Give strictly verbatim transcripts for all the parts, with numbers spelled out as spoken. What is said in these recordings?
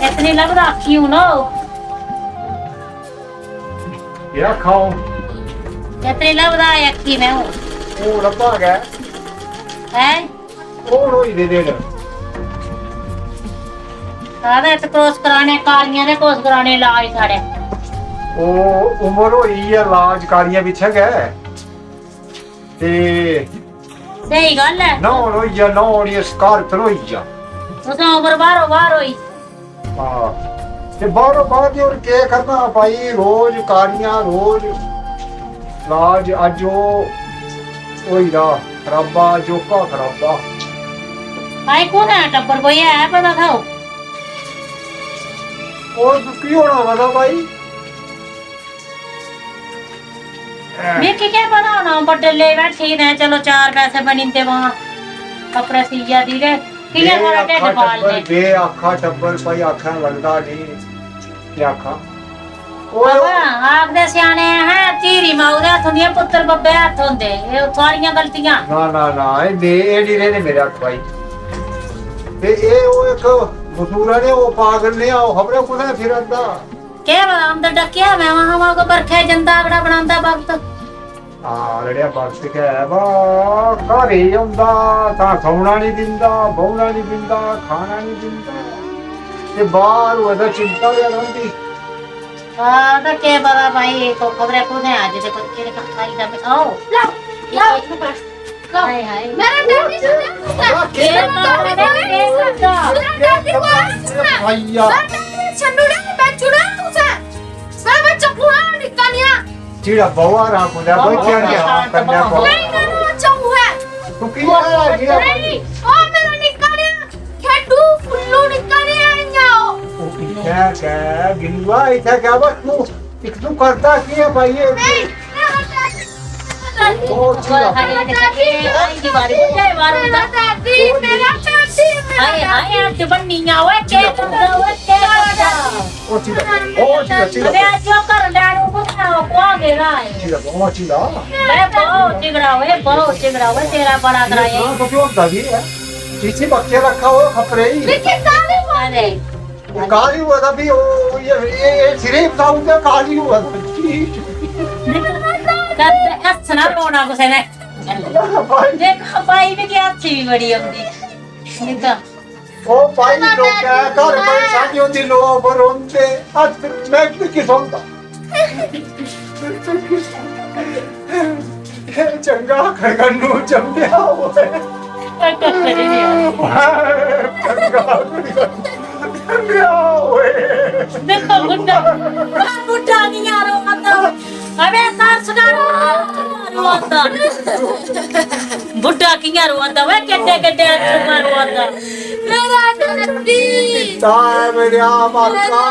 इतनी लभदा अक्खी हून ओ। केह् आक्खां हून? इतनी लभदा ऐ अक्खी में हून। हून लब्भा गै। हैं? हून होई दे दिन। साढ़े इत्त कोस कराने कारियां ते कोस कराने लाज साढ़े। ओह् उमर होई ऐ, लाज कारियां पिच्छें गै। ते स्हेई गल्ल ऐ। न्हौन होई गेआ, न्हौन इस घर धरोई गेआ। तुसें उमर बाहरो बाहर होई। हां। ते बाहरो बाहर ते होर केह् करना भाई, रोज कारियां, रोज लाज। अज्ज ओह् होई दा खराबा, जोका खराबा। भाई, कु'न ऐ टब्बर, कोई है पता था? ओह् दुखी होना पता भाई। मिगी केह् पता होना, अ'ऊं बड्डे ले बैठी ने, चलो चार पैसे बनी जंदे, वहां कपड़े सीया दी ते कि'यां बे थोड़ा ढिड्ड आखा पालने। टब्बर, बे आखा टब्बर, भाई आखा लगदा नहीं, केह् आखा? ओए बाबा, आखदे स्याने हैं, धीरी माऊ दे हत्थ होंदियां, पुत्तर बब्बे हत्थ होंदे। एह् थुआड़ियां गलतियां। ना, ना, ना, एह् ने, एह् नहीं रेह्दे मेरे हत्थ भाई। ते एह् ओह् इक मसूरा ने, ओह् पागल ने, ओह् खबरै कुत्थै फिरा दा। केह् पता, अंदर डक्केआ में, महां, महां, कोई बरखै जंदा, अगड़ा बनांदा वक्त। हां, लड़ेआ, वक्त गै ऐ, बा, घर ही औंदा, तां सौना निं दिंदा, बौह्ना निं दिंदा, खाना निं दिंदा। ते बाह्र होऐ तां चिंता गै रौंह्दी। हां, तां केह् पता भाई, को खबरै कु'त्थै अज्ज ते कोई केह् खाई दा, आओ। लैओ, लैओ। हाय, हाय। मेरा डैडी सुने तुसें? मेरा डैडी सुने? मेरा डैडी सुने? भैया। मेरा डैडी छन्नू ने बेचुड़ा तुसें। मेरा बच्चा पूरा निक्का निया। जेह्ड़ा बवा रा कुदै कोई चढ़ गया करना पवा। नहीं, मेरा बच्चा वो है। तू की करा गया? नहीं, ओ मेरा निक्का निया। खेडू फुल्लू निक्का निया इ'यां ओ। ओ इत्थै गै गिलुआ, इत्थै गै बस तू, इक तू करदा की है भाई ये? नहीं, मेरा डैडी। ओ, चिड़ा। हाय, हाय, अज्ज बन्नी आ, ओए, केह् करदा, ओए, केह् करदा? ओ, चिड़ा। ओ, चिड़ा, चिड़ा। अबे, अज्ज ओह् घर लैन, ओह् कुत्थै, ओह् कु'न गेदा ऐ? चिड़ा, ओ, चिड़ा। अरे, बहुत चिगड़ा, ओए, बहुत चिगड़ा, ओए, तेरा बड़ा कराया। ये तो क्यों होता भी है? पीछे बच्चे रखा हो, खपरे ही। लेकिन काले वाले। अरे। काली हुआ था भी, ओ, ये, ये, ये सिर्फ था उनका काली हुआ था। कर, हंसना रोना कुसै ने। भाई। देख, भाई भी क्या अच्छी भी बड़ी होंदी। निका। ओ भाई, लोग क्या, घर परेशानी होती, लोग रोंदे। आज मैं भी की सुनता। चंगा खड़गन नू जम्मया होए। चंगा खड़गन नू जम्मया होए। देखो बुड्ढा, बुड्ढा नहीं यार, वो मतलब, अबे सर सुना रोता। बुड्ढा कियां रोता, वे केड्डे केड्डे अश्रु रोता। मेरा डैडी। ताए मेरे आ माता।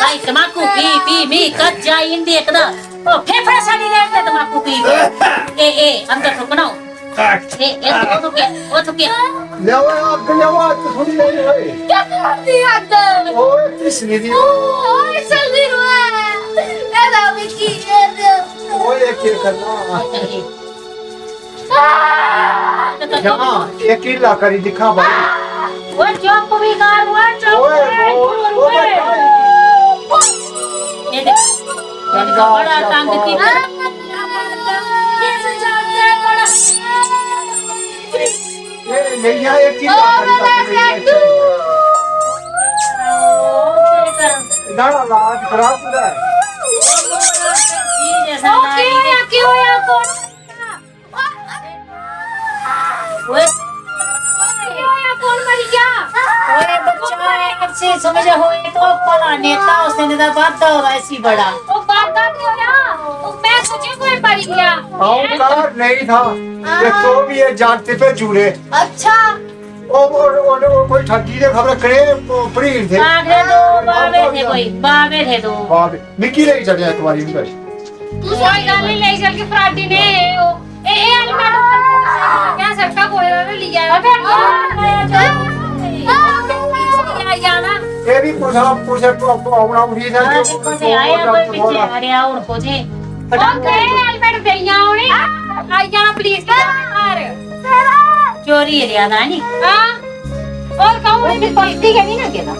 भाई तमाकू पी, पी, मी कद जाई इंदी इक दा। ओ फेफड़ा साड़ी रेट ते तमाकू पी। ए, ए, अंदर थुकना। ए, ए, ओ थुके, ओ थुके। ले आओ, आग ले आओ, आग तो थोड़ी ले आओ। क्या करती आग? ओए, पिछली दी। ओए, चल रही हुआ है। ए, रामी की, ये दे। ओए, ये क्या करना? यहाँ एक किला करी दिखा भाई। वो चुप भी कर, वो चुप ओए, कर, वो, चुप वो कर। बच्चा। ये देख, गंगा बड़ा तंग की। ये, ये यहाँ एक किला करी दिखा। ना, ना, आज खराब हो रहा है। क्यों है, क्यों है, कौन? ओए। ओए, कौन मर गया? ओए, बच्चा है, अच्छे समझ होए तो भला नेता उसने नेता बाधा हो रहा है इसी बड़ा। ओ बाधा क्यों रहा? ओ मैं सोचे कोई मर गया। आओ, कार नहीं था। ये तो भी ये जागते पे जुड़े। अच्छा। ओ, ओ, ओ, ओ, कोई ठगी दे खबर करे, ओ, प्रीत थे। आखदे दो बाबे थे कोई, बाबे थे दो। बाबे। मिकी लेई चलेआ इक बारी उं'दे कश। कोई गल्ल निं, लेई चलगे फराडी ने। ए, ए, ए आह्ली मैडम क्या सड़का कोई ना लेई आया। अबे, आई जाना। एह् बी कुसै, कुसै औना उठी ना। हां, दिक्खो ते आया कोई पिच्छे आ रेहा, हुन कुत्थै? फटाफट। ए आह्ली मैडम देई आ उ'नें। आई जाना पुलिस दे घर। करियै रेहा दा है नी। हां, और कहूं वो भी पक्की गै नहीं ना गेदा।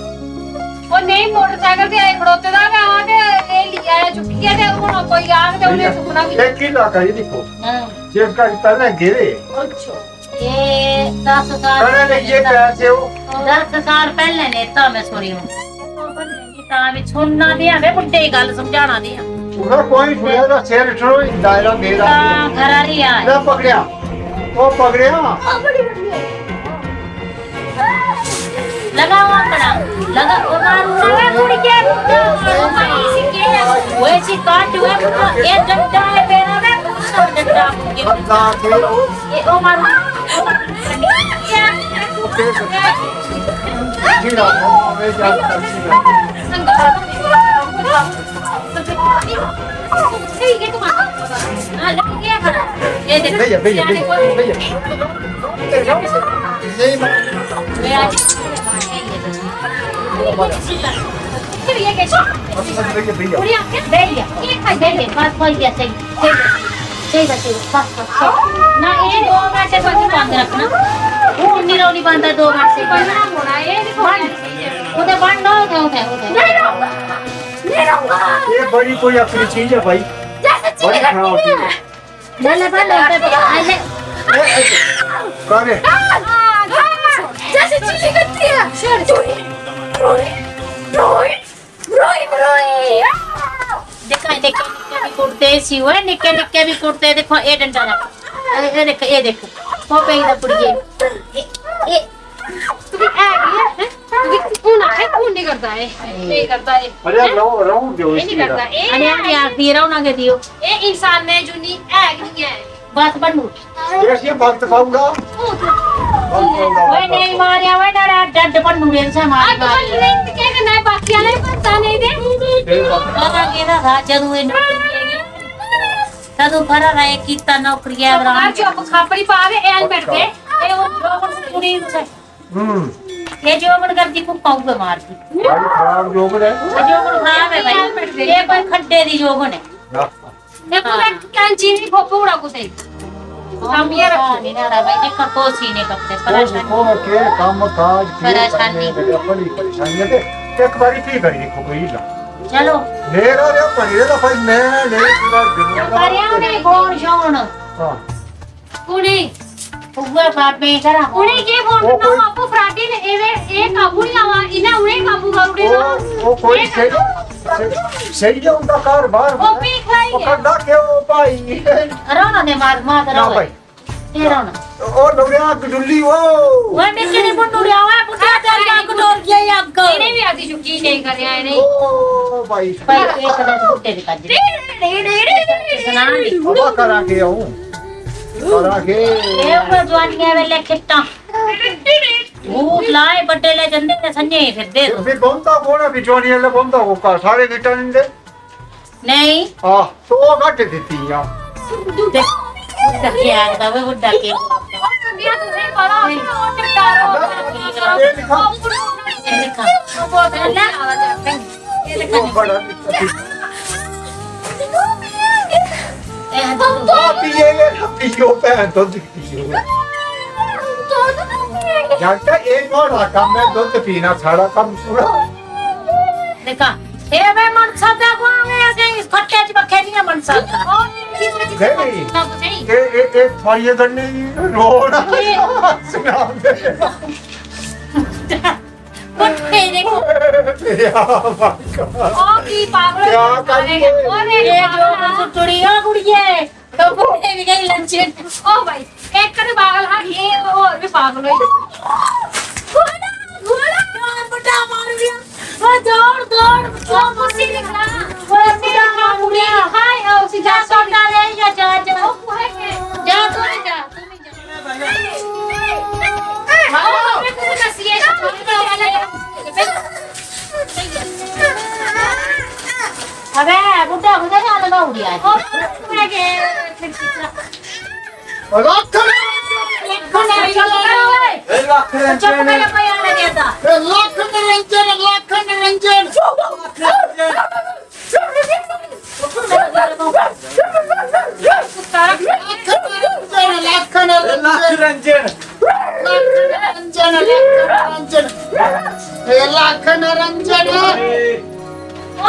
वो नहीं, मोटरसाइकिल ते आए खड़ोते दा गै, हां, ते एह् लेई आया चुक्कियै, ते हुन कोई आग ते उ'नें सुखना बी। एक ही लाका ये देखो। हां। जेब का पैह्लें गेदे। अच्छा। ये दस साल कड़े पैह्लें लेइयै लेता। पैसे हो। दस साल पैह्लें लेता मैं, सुनी हूं। तां भी सुनना ते है, वे बुड्ढे दी गल्ल समझाना ते है। उधर कोई सुने तो सिर ठरोई दायरा मेरा। तां खरा री आ। ले पकड़िया। ओ पकड़िया। लगाओ अपना। लगा, ओ मारू ना। ओए कुड़ी के बुड्ढा, ओ मारी सी के। ओए सी काट, ओए बुड्ढा। ए डंडा है, पेड़ा में, डंडा। अल्लाह के। ए ओ मारू। भैया, भैया, भैया, भैया। यही बात। बस, बस, भैया, भैया। भैया, बस, बस, बस, सही। ठीक है, ठीक है, बस, बस, बस। ना, ये दो मिनट से बंद, बंद रखना। वो उन्नी रौली बंद है, दो मिनट से बंद। बनना होना, ये देखो। बंद। उधर बंद ना हो, उधर, उधर। नहीं रहूंगा, नहीं रहूंगा। ये बड़ी कोई अपनी चीज है भाई। जैसे चीज बड़ी खराब लगती है। चीज है। ले, ले, बंद, बंद, बंद। आ, ले। ए, ए, कौन है? जैसे चीज करती है। रोई, रोई, रोई। ब्रोई, ब्रोई। देखा, निक्के निक्के भी कुर्ते सी हुए, निक्के निक्के भी कुर्ते। देखो, ए डंडा रख। ए, ए देख, ए देख। वो पे इधर पुड़िए। ए, ए। तू भी है भी है, हैं? तू भी कौन है? कौन नहीं करता है? नहीं करता है। अरे, हैं? रहो, रहो, जो ये नहीं इसकी करता। ए अरे, हम यार, फिर आओ ना के दियो। ए इंसान ने जो नहीं है, नहीं है। बस बनू। ये सी वक्त खाऊंगा। ओए नहीं मारिया, ओए ना डंड बनू रे से मार। आज मार। बन नहीं के ना बाकी वाले बनता नहीं दे। तेरे बाप। पता केदा था जदू इन। तदू फरा रहे कीता नौकरी है बरा। आज जो खापड़ी पावे हेलमेट दे। ए वो जोगन कुड़ी से। हम्म। ये जोगन कर दी को पाऊंगा मार दी। भाई खराब जोगन है। ये जोगन खराब है भाई। ये कोई खड्डे दी जोगन है। ना। देखो, मैं कैंची नहीं खोपूड़ा कुते। हम ये रखो। नहीं ना भाई, देखो, कोसी ने कपड़े, वो परेशानी। देखो, के काम काज, के परेशानी। करने में बड़ी परेशानी है। एक बारी ठीक करी देखो, कोई ना। चलो। मेरा रे, पड़ी रे, भाई, मैं नहीं पूरा दिन का। करिया नहीं, कौन शौन? हाँ। कुणी? उगवा बाबे करा। उन्हें ये फोन वो ना कोई आपको फ्राडी ने एवे, एक काबू नहीं आवा, इन्हें उन्हें काबू कर उड़े वो, ना। वो कोई एक सही, सही, सही है उनका कारोबार। वो भी खाई है। पकड़ना क्यों भाई? रोना ने मार, मार ना रोना। भाई। ये रोना। ओ लोगया, आग डुल्ली वो। वो निकली बुंडू रे, आवा बुंडू तेरी आग डोर गई आग। इन्हें भी आती चुकी नहीं कर रहा है, नहीं। ओ भाई। भाई, एक मिनट बुड्ढे भी कर दे। सुना दे। हवा करा के आऊं। करा के। ये ऊपर जवानियां वेले खिट्टा। भूत लाए बड्डे ले जंदे ते संजे ही फिरदे। फिर बौंदा कौन है? फिर जवानियां ले बौंदा वो का सारे गिट्टा निंदे। नहीं। आह, तो वो घट दित्तियां। बुड्ढा के आखदा वे, बुड्ढा के। ये दिखा। ये दिखा। वो बड़ा दिक्कत है। वो पिए, ये पियो, भैन तो दिखती है। जानता, एक और काम है, दुध पीना, सारा काम पूरा। देखा, ए बे मनसा दा को आवे ऐसे इस खट्टे च बखेरियां मनसा दा। नहीं, नहीं। ए, ए, ए, थोड़ी ये गन्ने की रोड। ये सुना दे। कुत्ते ने। या बाबा। ओ की पागल क्या कर रही है? अरे, ये जो टुड़िया गुड़िए। तो बुड्ढे भी गई लंचन। ओ भाई, एक कर पागल हा, ये और भी पागल हो। घोड़ा, घोड़ा, यार, बड़ा मार दिया। वो दौड़, दौड़, वो कुर्सी निकला। वो कुर्सी निकला, हाय, ओ, सीधा जा, सौदा ले, या जा, जा। ओ, वो है के? जा, तू भी जा, तू भी जा। अबे, बुड्ढा बुड्ढा क्या लगा उड़िया है? ओ, मैं के, फिर कितना? लख निरंजन, लख निरंजन। ए, लख निरंजन। चुप कर, कोई आने देता। ए, लख निरंजन, लख निरंजन। लख निरंजन, लख निरंजन। निरंजन, हे लख निरंजन। ओ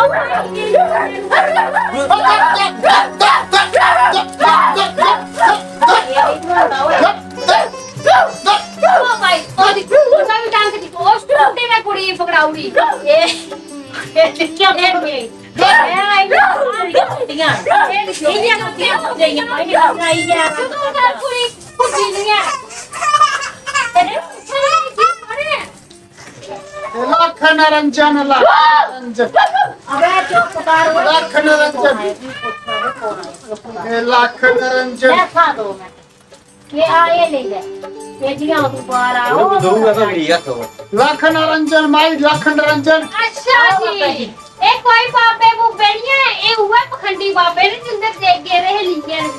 भाई, ओ दिक्खो, कुड़ी में कुड़ी पकड़ाउड़ी। ये, ये क्या कर गई? ए, आई ना, छुट्टियां। ए, ये क्या हो गई? ये आई है, कुड़ी, कुड़ी नहीं है। लख निरंजन, लख निरंजन। अबे चुप कर। लख निरंजन। ए लख निरंजन। बैठा दो मिनट। ये आ, ये ले ले। ये जियां दोबारा आओ। दो का तो बढ़िया तो। लख निरंजन, माई लख निरंजन। अच्छा जी। ए कोई बाबे बूबे नहीं है, ए हुए पखंडी बाबे ने जिंदे दे गेरे हे लीके ने।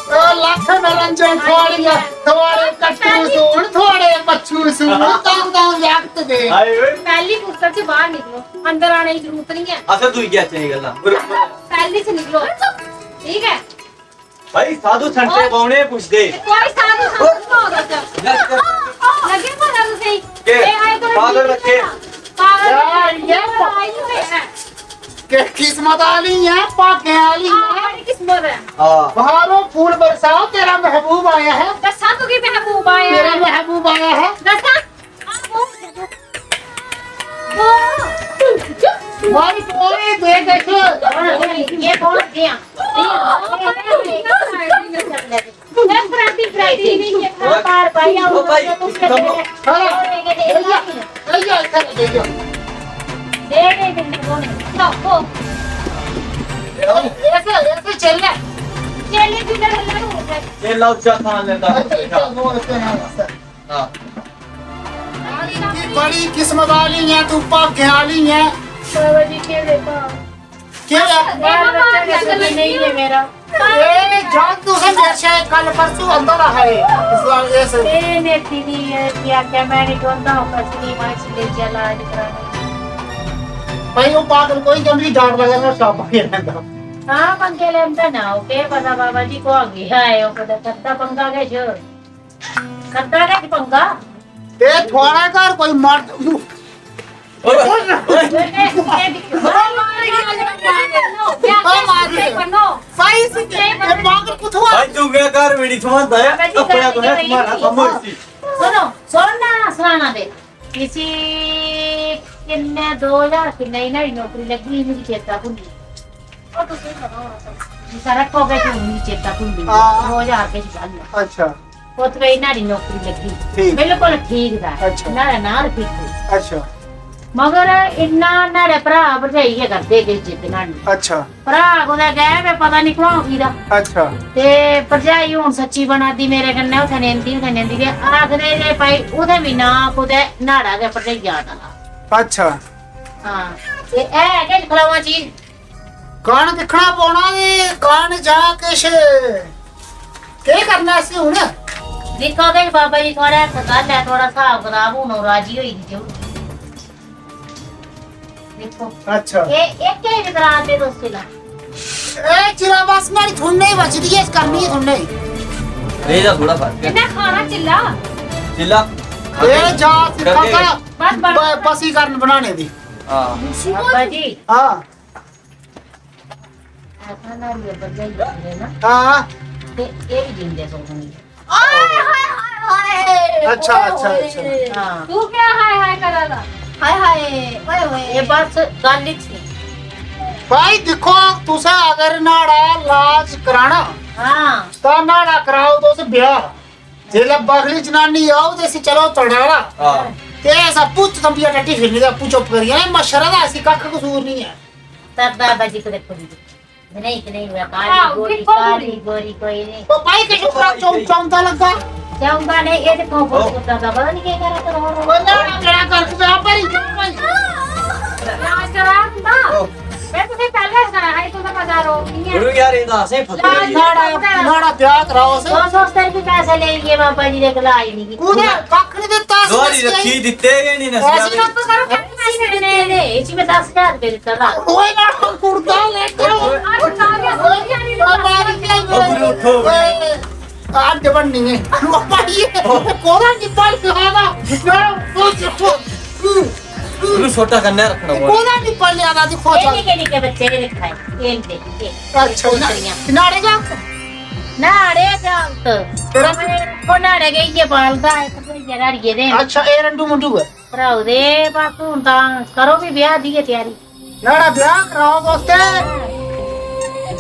ओ लख निरंजन, थोड़िया, थोड़े कट्टू सून, थोड़े पच्छू सून, ताऊ ताऊ याकत दे। हाय ओए। पहली फुर्सत से बाहर निकलो, अंदर आने की जरूरत नहीं है। अच्छा, तू क्या चाहिए गल्ला? पहली से निकलो, ठीक है? भाई, साधु संते बौने पूछदे। कोई साधु संत को होगा क्या? लगे पता तुझे? के? ए, आए तो पागल रखे। पागल यार, रखे। ये आई हुई है। के किस्मत आली है, पाके आली हाँ, है। बड़ी किस्मत है। हाँ। बहारों फूल बरसाओ, तेरा महबूब आया है। दसा तू की महबूब आया तेरा है? महबूब आया है। दसा। मारी कोई दे देखो। ये कौन दिया? ये फ्राटी, फ्राटी नहीं है। बार भाई, आओ, ओ भाई, तो तुम लोग हाँ। भैया, भैया, इधर दे दो। दे दे, दे दे, कौन है? लो, वो। ऐसे, ऐसे चल रहा है। चलिए, फिर लड़, लड़, लड़। ये लो, अच्छा खान लेता है। अच्छा, अच्छा, वो रखते हैं, सर। हाँ। बड़ी किस्मत वाली है तू, भाग्य वाली है। बाबा जी, क्या देखा? क्या? बाल बच्चा का सुख नहीं है मेरा। ए, जान तू से मेरे से कल परसों अंदर है। इस बार ऐसे। ए, ने दीदी, ये क्या, क्या मैं नहीं ढूंढता हूँ, बस नहीं, मैं इसलिए चला आज कराने। भाई, वो पागल कोई जल्दी डांट लगा ना, शाबाश ये रहता। हाँ, पंगे लेंदा ना, ओके, पता बाबा जी को आ गया है, वो पता करता पंगा के जो। करता क्या पंगा? ए, थोड़ा कर, कोई मार। ओए, ओए। भाई, ये पागल कुछ हुआ? भाई, तू क्या कर, मेरी समझ है? अपना तो है, तुम्हारा कमर सी। सुनो, सुन ना, सुनाना दे। इसी किन्ने दो हज़ार किन्ने इन्हां दी नौकरी लग्गी, मिगी चेता भुल्ली। सारा को गै मिगी चेता भुल्ली। हाँ। दो हज़ार किश गल्ल। अच्छा। उत्थै इन्हां दी नौकरी लग्गी। ठीक। बिल्कुल ठीक दा। अच्छा। न्हाड़े नाल फिट। अच्छा। मगर इन्ना न्हाड़े भ्राऽ भरजाई गै करदे किश जिद्द न्हाड़ी। अच्छा। भ्राऽ कुतै गै ते पता निं कु'न उठी दा। अच्छा। ते भरजाई हून सच्ची बना दी मेरे कन्नै, उत्थै नेंदी, उत्थै नेंदी ते आखदे जे भाई उत्थै बी नां कुतै न्हाड़ा गै भरजाइया दा। अच्छा। हां। ते है गै खलावा चीज। कन्न दिक्खना पौना ते कन्न जा किश केह् करना इसी हून? दिक्खो किश बाबा जी, थुआढ़े हत्थ गल्ल ऐ, थुआढ़ा स्हाब कताब हून ओह् राजी होई दी देई ओड़दी। दिक्खो। अच्छा। एह्, एह् केह् विकराल दे तुस चिला? एह् चिला बस न्हाड़ी थुन्ने ही बचदी ऐ, इस करनी ही थुन्ने ही। रेही दा थोह्ड़ा फर्क ऐ। किन्ना खाना चिल्ला? चिल्ला। एह् जा सिक्खा करगे। सा बस, बस। ब-, बसीकरण बनाने दी। हां। बाबा जी। हां। ऐसा ना ये बजाई है ना। हां। ते ये भी जिंदे सो नहीं। ओए, हाय, हाय, हाय। अच्छा, अच्छा, अच्छा। हां। तू क्या हाय, हाय करा दा? हाय, हाय, ओए, ओए। ये बस गल्ल ही थी। भाई, दिक्खो, तुसें अगर न्हाड़ा लाज कराना, हां। तां न्हाड़ा कराओ तुस ब्याह। जेल्लै बखली जनानी आओ ते इसी चलो तड़ाला। हां। ते इस आपूं तंबिया टट्टी फिरनी ते आपूं चुप करियै, एह् मच्छरै दा इसी कक्ख कसूर निं ऐ। तब बाबा जी को देखो जी। नहीं, नहीं हुआ, काली आहो, गोरी, दिक्खो काली कुड़ी। गोरी कोई नहीं। ओ भाई, किश उप्परा चौं-, चौंदा लग्गा। चौंदा नहीं, ये देखो, ओ। कुत्ता दा पता नहीं क्या करा कर रहा है। ओ ना, मेरा घर से आप पर ही क्यों भाई? राज करा ना। ओ। मैं तुझे पहले सुना है, तू तो मजा रो नहीं है। गुरु यार, ये तो ऐसे ही फंस गई है। नाड़ा, नाड़ा ब्याह कराओ से। दो सौ सत्तर के पैसे ले लिए बाबा जी ने, गलाई नहीं। कूदे, कख नहीं देता, दोहरी रखी, दिते गए नहीं ना। ऐसी मत करो, नहीं, नहीं, नहीं, इसमें दस हज़ार रुपये चला। ओए ना, कुर्ता लेके आओ। ओए, ओए, मार के आओ। ओ, गुरु, उठो। ओए। आज के बन नहीं है। वो भाई ये कोरा निपल के आवा। यार, वो देखो। ਉਹਨੂੰ ਛੋਟਾ ਕਰਨਾ ਰੱਖਣਾ कोरा निपल ले आवा, देखो। ਇਹ ਨਿੱਕੇ ਨਿੱਕੇ ਬੱਚੇ ਇਹ ਦੇਖਾਏ। ਇਹ ਦੇ ਇਹ अच्छा, ना, नाड़े जा। ਨਾੜੇ ਜਾਲਤ। तेरा ਉਹ ਨਾੜੇ ਗਈ ਇਹ ਪਾਲਦਾ ਹੈ ਤੇ ਜਿਹੜਾ ਅੜੀਏ ਦੇ। अच्छा, ए रंडू मुंडू है। ਭਰਾਓ ਦੇ ਬਸ ਹੁਣ ਤਾਂ ਕਰੋ ਵੀ ਵਿਆਹ ਦੀ ਹੈ ਤਿਆਰੀ। नाड़ा ब्याह कराओ दोस्ते।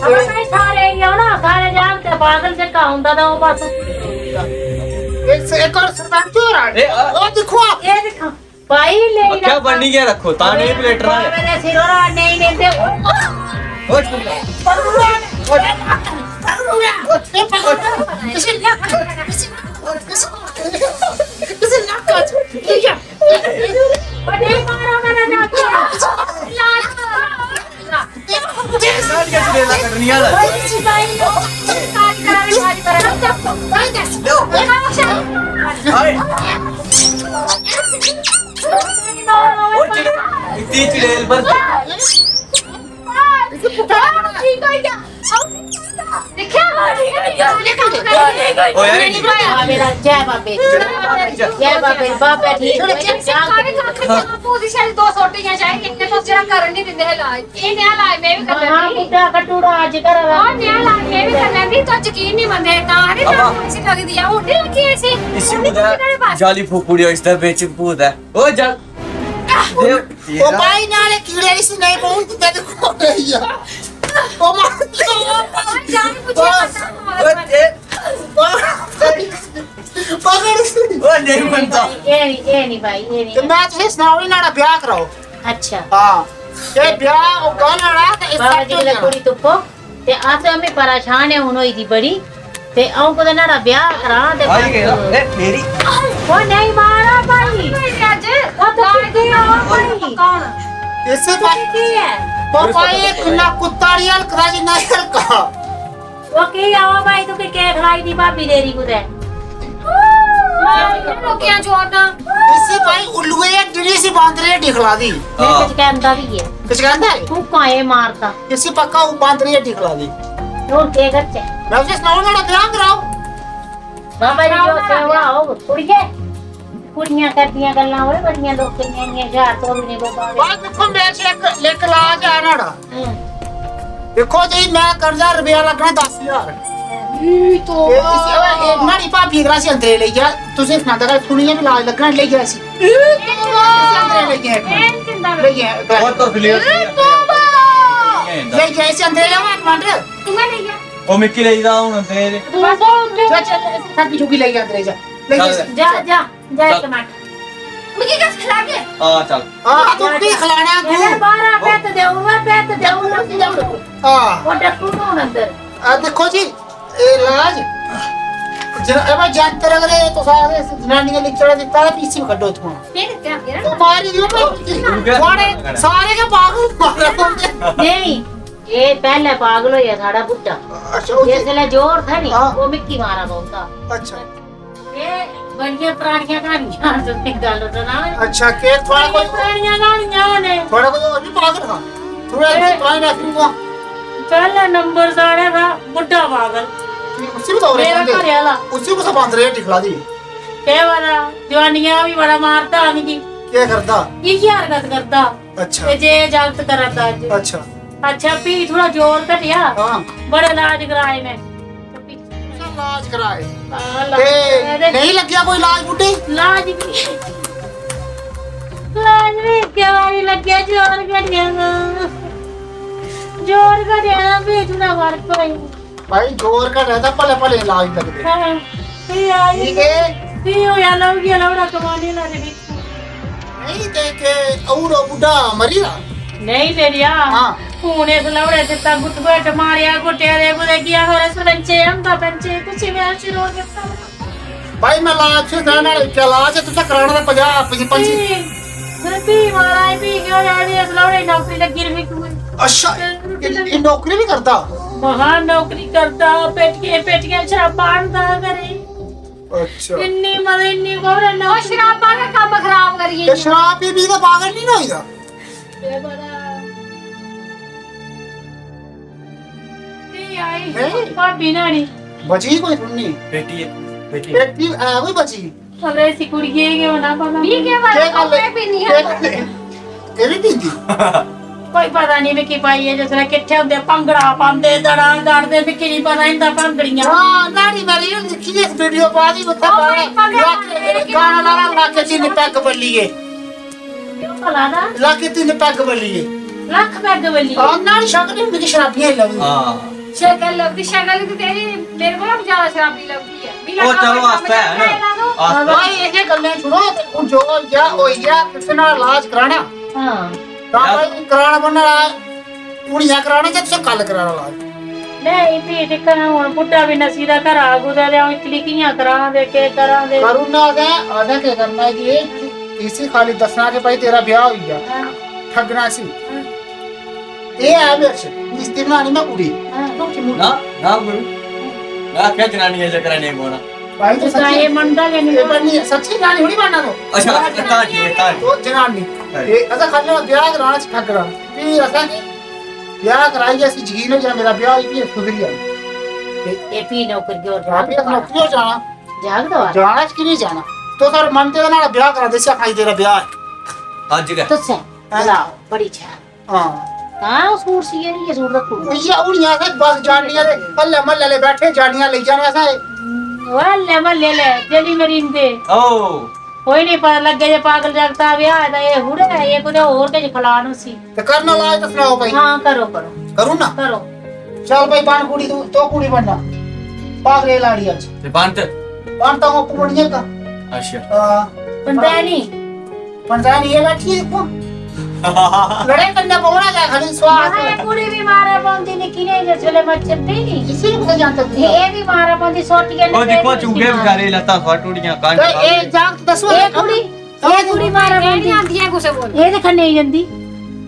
ਅਮਰ ਭਾਈ ਸਾਰੇ ਹੀ ਆਉਣਾ, ਸਾਰੇ ਜਾਣ ਤੇ ਪਾਗਲ ਦੇ ਕਾਉਂਦਾ ਦਾ ਉਹ ਬਸ। एक से एक और सरपंच और आ। ए, आ। ओ देखो आप। ਇਹ ਦੇਖੋ ਭਾਈ ਲੈ क्या बननी क्या रखो, ताने प्लेट रहा है। ਮੇਰੇ ਸਿਰੋਂ ਰਾੜ ਨਹੀਂ ਲੈਂਦੇ। ओ, छोटा। ਵੱਡੇ ਮਾਰੋ ਮੇਰੇ ਨਾਲ। साल के चुड़ैला करनी आला। हाय। और चुड़ै-, इतनी चुड़ैल पर देखा? ओ यार, ਜੈ ਬਾਬੇ, ਜੈ ਬਾਬੇ, ਬਾਬਾ ਠੀਕ ਸਾਰੇ ਕੱਖ ਤੇ ਪੂਰੀ ਸ਼ਾਇਦ ਦੋ ਸੋਟੀਆਂ ਚਾਹੀਏ, ਤੇ ਤੁਸੀਂ ਜਿਹੜਾ ਕਰਨ ਨਹੀਂ ਦਿੰਦੇ ਇਲਾਜ। ਇਹ ਨਿਆ ਇਲਾਜ ਮੈਂ ਵੀ ਕਰ ਹਾਂ ਲੈਂਦੀ। ਬੁੱਢਾ ਕਟੂੜਾ ਅੱਜ ਕਰ ਉਹ ਨਿਆ ਇਲਾਜ ਮੈਂ ਵੀ ਕਰ ਲੈਂਦੀ, ਤਾਂ ਯਕੀਨ ਨਹੀਂ ਮੰਨਦੇ, ਤਾਂ ਨਹੀਂ ਤਾਂ ਅਬਾ। ਪੁਲਿਸ ਲੱਗਦੀ ਆ, ਹੁਣ ਨਹੀਂ ਲੱਗੀ ਐ ਸੀ। इसी बुदा जाली फूकुड़ी, इसदा बेच भूत है। ओ जा। ओ भाई, नाले कीड़े इसी नहीं पहुंचते, देखो नहीं है। ओ मार। ਜਾਨ ਬੁੱਝਿਆ ओ, ए, पागल सी। ओ, नहीं बनता। ਇਹ ਨਹੀਂ ਇਹ ਨਹੀਂ ਭਾਈ ਇਹ ਤੇ ਨਹੀਂ। ਮੈਂ ਤੁਸੀਂ ਸੁਣਾਓ, ਇਹਨਾਂ ਦਾ ਵਿਆਹ ਕਰਾਓ। ਅੱਛਾ ਹਾਂ, ਇਹ ਵਿਆਹ ਉਹ ਗਾਣਾ ਨਾ ਤੇ ਇਹ ਬਾਬਾ ਸੱਟ ਜੀ ਹੋ ਨੇ ਜਾਣਾ। ਕੁੜੀ ਚੁੱਕੋ ਤੇ ਆਸ ਐਵੇਂ ਪਰੇਸ਼ਾਨ ਹੈ ਹੁਣ ਹੋਈ ਦੀ ਬੜੀ। ਤੇ ਆਉਂ ਕੋ ਨਾੜਾ ਵਿਆਹ ਕਰਾਂ ਤੇ आई गया। ए, मेरी। ਉਹ ਨਹੀਂ ਮਾਰਾ ਭਾਈ। ਅੱਜ ਉਹ ਤਾਂ ਕਿੱਥੇ ਆ ਭਾਈ? ਕੌਣ? ਇਸੇ ਬਾਈ, ਕੀ ਹੈ? ਉਹ ਭਾਈ ਇੱਕ ਨਾ ਕੁੱਤਾ ਨਹੀਂ ਹਲਕਦਾ ਜਿੰਨਾ ਹਲਕਾ। ਉਹ ਕੀ ਆਵਾ ਭਾਈ ਤੂੰ ਕਿ ਕੇ ਖਲਾਈ ਦੀ ਭਾਬੀ ਤੇਰੀ ਕੁਦੇ। ਲੋਕਿਆਂ ਜੋੜਨਾ। ਇਸੇ ਬਾਈ ਉੱਲੂਏ ਡਿਲੀ ਸੀ ਬਾਂਦਰੇ ਢਿਖਲਾ ਦੀ। ਮੈਂ ਕੁਝ ਕਹਿੰਦਾ ਵੀ ਹੈ। ਕੁਝ ਕਹਿੰਦਾ ਹੈ? ਤੂੰ ਕਾਏ ਮਾਰਦਾ। ਇਸੇ ਪੱਕਾ ਉਹ ਬਾਂਦਰੇ ਢਿਖਲਾ ਦੀ। ਹੁਣ ਕੀ ਕਰਚੇ? ਮੈਂ ਉਸੇ ਸੁਣਾਉਣ ਵਾਲਾ ਵਿਆਹ ਕਰਾਓ। ਬਾਬਾ ਜੀ ਜੋ ਸੇਵਾ ਹੋ ਕੁੜੀਏ। ਕੁੜੀਆਂ ਕਰਦੀਆਂ ਗੱਲਾਂ ਓਏ ਬੜੀਆਂ ਲੋਕਾਂ ਦੀਆਂ ਇੰਨੀਆਂ ਹਜ਼ਾਰ ਤੋਂ ਵੀ ਨਹੀਂ ਬਾਬਾ। ਬਾਅਦ ਦੇਖੋ, ਮੇਰੇ ਚ ਇੱਕ ਇੱਕ ਇਲਾਜ ਆ ਨਾੜਾ। ਹੂੰ। ਦੇਖੋ ਜੀ, ਮੈਂ ਕਰਜ਼ਾ ਰੁਪਿਆ ਲੱਗਣਾ ਦਸ ਹਜ਼ਾਰ। ਈ ਤੋ ਇਹ ਇਸ ਇਹ ਨਾੜੀ ਭਾਬੀ ਕਰਾ ਸੀ ਅੰਦਰੇ ਲਈ ਗਿਆ। ਤੁਸੀਂ ਸੁਣਾਉਂਦਾ ਕਰ, ਕੁੜੀਆਂ ਵੀ ਇਲਾਜ ਲੱਗਣਾ ਲਈ ਗਿਆ ਸੀ। ਅੰਦਰੇ ਲਈ ਗਿਆ। ਇਹ ਕਿੰਦਾ ਲਈ ਗਿਆ। बहुत तकलीफ। ਲਈ ਗਿਆ ਸੀ ਅੰਦਰੇ ਲਿਆਵਾਂ ਟਮਾਟਰ। ਤੂੰ ਨਹੀਂ ਗਿਆ। ਉਹ ਮਿੱਕੀ ਲਈ ਦਾ ਹੁਣ ਤੇਰੇ। ਬਸ ਚੱਲ, ਚੱਲ, ਸੱਤ ਝੁਕੀ ਲਈ ਗਿਆ ਅੰਦਰੇ, ਜਾ। ਲਈ ਗਿਆ ਸੀ। ਜਾ ਜਾ ਜਾ ਇੱਕ ਮਿੰਟ। ਮਿੱਕੀ ਕਸ ਖਿਲਾ ਕੇ। ਆ ਚੱਲ। ਆਹ, ਤੂੰ ਕੀ ਖਿਲਾਣਾ ਇਹਨੇ ਤੂੰ? ਬਾਹਰ ਆ, ਪੈਤ ਦੇਊਗਾ, ਪੈਤ ਦੇਊਗਾ। ਆਹ, ਉਹ ਡੱਕੂ ਨੂੰ ਅੰਦਰ। ਆ ਦੇਖੋ ਜੀ, ਇਹ ਇਲਾਜ ਜਰਾ ਇਹ ਮੈਂ ਜੰਤਰ ਅਗਲੇ ਤੋਂ ਸਾਰੇ ਜਨਾਨੀਆਂ ਲਿਖੜਾ ਦਿੱਤਾ, ਪੀਸੀ ਕੱਢੋ ਇਥੋਂ। ਫਿਰ ਕਿਆ ਫਿਰ? ਉਹ ਮਾਰੀ ਦਿਓ, ਮੈਂ ਕਿਆ? ਸਾਰੇ ਸਾਰੇ ਕੇ ਪਾਗਲ ਮਾਰੇ ਹੁੰਦੇ। ਨਹੀਂ, ਇਹ ਪਹਿਲੇ ਪਾਗਲ ਹੋਇਆ ਸਾਡਾ ਬੁੱਢਾ। ਅੱਛਾ, ਉਹ ਜਿਸ ਵੇਲੇ ਜ਼ੋਰ ਥਾ ਨਹੀਂ, ਹਾਂ। ਉਹ ਮਿੱਕੀ ਮਾਰਾ ਬੋਲਦਾ। ਅੱਛਾ, ਇਹ ਬੜੀਆਂ ਪੁਰਾਣੀਆਂ ਕਹਾਣੀਆਂ, ਤੁਸੀਂ ਗੱਲ ਸੁਣਾ। ਅੱਛਾ, ਕਿ ਥੋੜਾ ਕੋਈ ਪੁਰਾਣੀਆਂ ਕਹਾਣੀਆਂ ਨੇ। ਥੋੜਾ ਕੋਈ ਉਹ ਵੀ ਪਾਗਲ ਹਾਂ। ਥੋੜਾ ਜਿਹਾ ਪਾਣੀ ਨਾ ਪੀਊਗਾ। ਪਹਿਲਾ ਨੰਬਰ ਸਾਰਿਆਂ ਦਾ ਬੁੱਢਾ ਪਾਗਲ। ਉਸੇ ਵੀ ਤਾਂ ਹੋ ਮੇਰਾ ਰਿਹਾ ਘਰ ਵਾਲਾ। ਉਸੇ ਕੋ ਸਭ ਅੰਦਰ ਇਹ ਦਿਖਲਾ ਦੀ। ਕਈ ਵਾਰ ਜਵਾਨੀਆਂ ਵੀ ਬੜਾ ਮਾਰਦਾ ਆਂਦੀ। ਕੀ ਕਰਦਾ? ਇਹ ਕੀ ਹਰਕਤ ਕਰਦਾ? ਅੱਛਾ, ਤੇ ਜੇ ਜਗਤ ਕਰਦਾ ਅੱਜ। ਅੱਛਾ। ਅੱਛਾ ਵੀ ਥੋੜਾ ਜ਼ੋਰ ਘਟਿਆ। ਹਾਂ। ਬੜਾ ਇਲਾਜ ਕਰਾਏ ਮੈਂ। ਇਲਾਜ ਕਰਾਏ। ਆਹ ਲਾ- ਤੇ ਇਹਦੇ ਨਹੀਂ ਲੱਗਿਆ ਕੋਈ ਇਲਾਜ ਬੁੱਢੇ? ਇਲਾਜ ਵੀ ਇਲਾਜ ਵੀ ਇੱਕ ਵਾਰੀ ਲੱਗਿਆ, ਜ਼ੋਰ ਘਟਿਆ। ਜ਼ੋਰ ਘਟਿਆ ਵੀ ਥੋੜਾ ਫਰਕ ਹੋਈ। ਭਾਈ, ਜ਼ੋਰ ਘਟਿਆ ਤਾਂ ਭਲੇ ਭਲੇ ਇਲਾਜ ਲੱਗਦੇ। ਹਾਂ। ਤੇ ਆਈ ਠੀਕ ਹੈ। ਤੇ ਉਹ ਯਾਰ ਲਊਗੀ, ਲਊੜਾ ਕਮਾਉਣੀ ਨਾ ਦੇ। ਨਹੀਂ ਤੇ ਕਿ ਔਰ ਉਹ ਬੁੱਢਾ ਮਰੀ ਦਾ। ਨਹੀਂ ਤੇਰੀਆ। ਹਾਂ। ਹੁਣ ਇਸ ਲੌੜੇ ਤੇ ਤਾਂ ਗੁੱਟ ਗੁੱਟ ਮਾਰਿਆ, ਗੋਟਿਆਂ ਦੇ ਗੁਦੇ ਗਿਆ, ਹੋਰ ਇਸ ਲੰਚੇ ਆਂਦਾ ਪੰਚੇ, ਤੁਸੀਂ ਮੈਂ ਸਿਰੋਂ ਦਿੱਤਾ। ਭਾਈ, ਮੈਂ ਇਲਾਜ ਸੇ ਜਾਣ ਵਾਲੇ ਕਿ ਇਲਾਜ ਹੈ, ਤੁਸੀਂ ਕਰਾਉਣਾ ਦਾ ਪੰਜਾਹ, ਪੰਜ, ਪੰਜ। ਵੀ, ਵੀ ਮਾਰਾ ਵੀ ਕਿਉਂ ਜਾਣੀ, ਇਸ ਲੌੜੇ ਨੌਕਰੀ ਲੱਗੀ ਰਹੀ ਤੂੰ। ਅੱਛਾ, ਇਹ ਇਹ ਨੌਕਰੀ ਵੀ ਕਰਦਾ? ਮਹਾ ਨੌਕਰੀ ਕਰਦਾ, ਪੇਟੀਆਂ ਪੇਟੀਆਂ ਸ਼ਰਾਬਾਂ ਆਂਦਾ ਕਰੇ। ਅੱਛਾ। ਇੰਨੀ ਮਤਲਬ ਇੰਨੀ ਗੌਰ ਉਹ ਸ਼ਰਾਬਾਂ ਦਾ ਕੰਮ ਖਰਾਬ ਕਰੀਏ। ਇਹ ਸ਼ਰਾਬ ਪੀ ਪੀ ਤਾਂ ਪਾਗਲ ਨਹੀਂ ਨਾ ਹੋਈਦਾ। ਤੇ ਬੜਾ ਤੇ ਆਈ ਨਹੀਂ। ਭਾਬੀ ਨਾਣੀ। बची कोई सुननी? पेटी, पेटी। पेटी है कोई बची? अरे इसी कुड़िये गै होना पता। मी केह् पता, केह् गल्ल? कपड़े पीनी केह् है। गल्ल? एह् बी पींदी? कोई पता नहीं मिकी भाई, एह् जिसलै किट्ठे होंदे, भंगड़ा पांदे, दड़ा दड़दे, मिकी नहीं पता इंदा भंगड़ियां। हां, नाड़ी मारी हून दिक्खी इस वीडियो बाद ही उत्थै ओह् भाई, भंगड़ा लाके पांदे, गाना लाना, लाके जिन्नी पैग बल्ली गे। क्यों भला दा? लाके तिन्न पैग बल्ली गे। लक्ख पैग बल्ली गे। हां, नाड़ी शक्ल ही मिकी शराबियां ही लगदी। हां। शक्ल लगदी, शक्ल ते तेरी मेरे कोला बी ज्यादा शराबी लगदी ऐ। मी ओह् लग्गा चलो, भाई आस्ता ऐ ना। आस्ता। भाई, एह् जे गल्लां छोड़ो, ते हून जो होई गेआ, होई गेआ, तुसें नुहाड़ा इलाज कराना। हां। तां यार भाई, कराना पौना इलाज। हून इ'यां कराना जां तुसें कल कराना इलाज? नेईं, फ्ही दिक्खना हून बुड्ढा बी नस्सी दा घरा कुतै, ते अ'ऊं इक्कली कि'यां करां ते केह् करां ते करी ओड़ना असें, असें केह् करना जी, इसी खाली दस्सना कि भाई तेरा ब्याह् होई गेआ। हां। ठग्गना इसी। हां। एह् ऐ मेरे च, मिस्त्री बनानी में कुड़ी। हां। झूठी मूठी। ना, ना गुरु। में आखेआ जनानियें दे चक्करै नेईं पौना। भाई, तू तूं तां सच्ची, एह् मनदा गै निं। एह् बननी ऐ, सच्ची जनानी थोड़ी बनना तू। अच्छा, अच्छा, तां ठीक ऐ, तां ठीक। ओह् जनानी। हां। एह् असें खाल्ली ब्याह् कराना, इत्थै ठग्गना। फ्ही असें की ब्याह् कराइयै इसी जकीन होई जाना, मेरा ब्याह् होई, फ्ही सुधरी जाना। ते एह् फ्ही नौकरी होर हां, फ्ही अस नौकरी होर जाना। जाग दवा? जाना, इस की निं जाना? तुस अगर मनदे ते नुहाड़ा ब्याह् करा दे, इसी आखना, "अज्ज तेरा ब्याह् ऐ।" अज्ज गै? तुसें? हां। भला, बड़ी शैल। हां। तां ओह् सूट सीए निं, एह् सूट रक्खी ओड़ो। इ'यै हून असें बस जानियां ते हल्ले म्हल्ले आह्ले बैठे, जानियां लेई जाने असें। ओह् हल्ले म्हल्ले आह्ले, जेल्लै मरी जंदे। ओह्। कोई निं पता लग्गे जे पागल जागता ब्याह् ऐ तां एह् हुड़े, एह् कुतै होर किश खलान उसी। ते करना लाज ते सनाओ भाई। हां, करो, करो। करूं ना? करो। चल भाई, बन कुड़ी तू, तो कुड़ी बनना। पागले लाड़ी अज्ज। ते बन ते? बन तां आपूं बनियै का। अच्छा। हां। पंडैनी। पंडैनी एह् बैठी ऐ दिक्खो। लड़े कन्नै बौह्ना गै खाली सुआद। हां, एह् कुड़ी बी मारै पौंदी निक्की नेही जिस बेल्लै मच्छर दी नी। इसी बी कुतै जंतर दी। एह् बी मारै पौंदी सोटियै ने। ओह् दिक्खो, चूहे बेचारे लत्तां फट उड़ियां, कंध ते एह् जागत दस्सो एह् कुड़ी, एह् कुड़ी मारै पौंदी। आंदियां कुसै कोल। एह् ते खन्ने जंदी।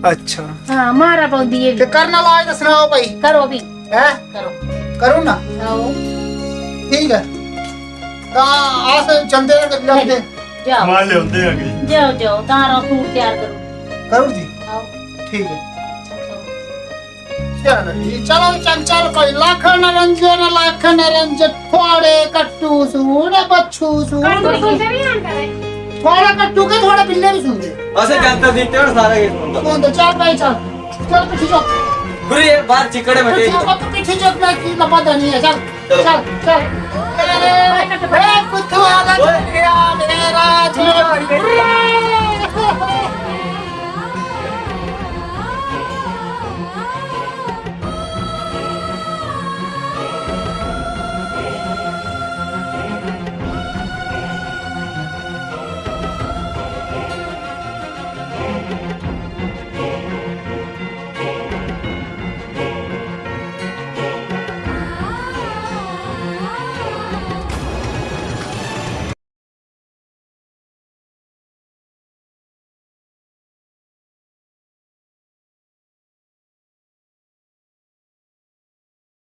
अच्छा। हां, मारै पौंदी एह् ते बी। करना लाज ते सनाओ भाई। करो भी। हैं? करो। करो ना? आओ। ठीक ऐ। तां अस जंदे ते लभदे। जाओ। माल लेओंदे अगली। जाओ, जाओ, तां रहो, सूट त्यार करो। करो जी। आओ। ठीक ऐ। चलो जी, चलो चंचल भाई, लख निरंजन, लख निरंजन, थुआड़े कट्टू सून, बच्छु सून। कट्टू सून ते नहीं आन करे। थुआड़ा कट्टू के थुआड़े बिल्ले भी सुनदे। असें जंतर दित्ते होन सारे किश सुनदा। सुनदे, चल भाई चल। चल पिच्छे चल। गुरु ये बाहर चिकड़े बचे। पिच्छे चल, पिच्छे चल, मैं की लपा नहीं है, चल। चलो। चल, चल। ए, ए, कुत्थों आ गया मेरा छोरा?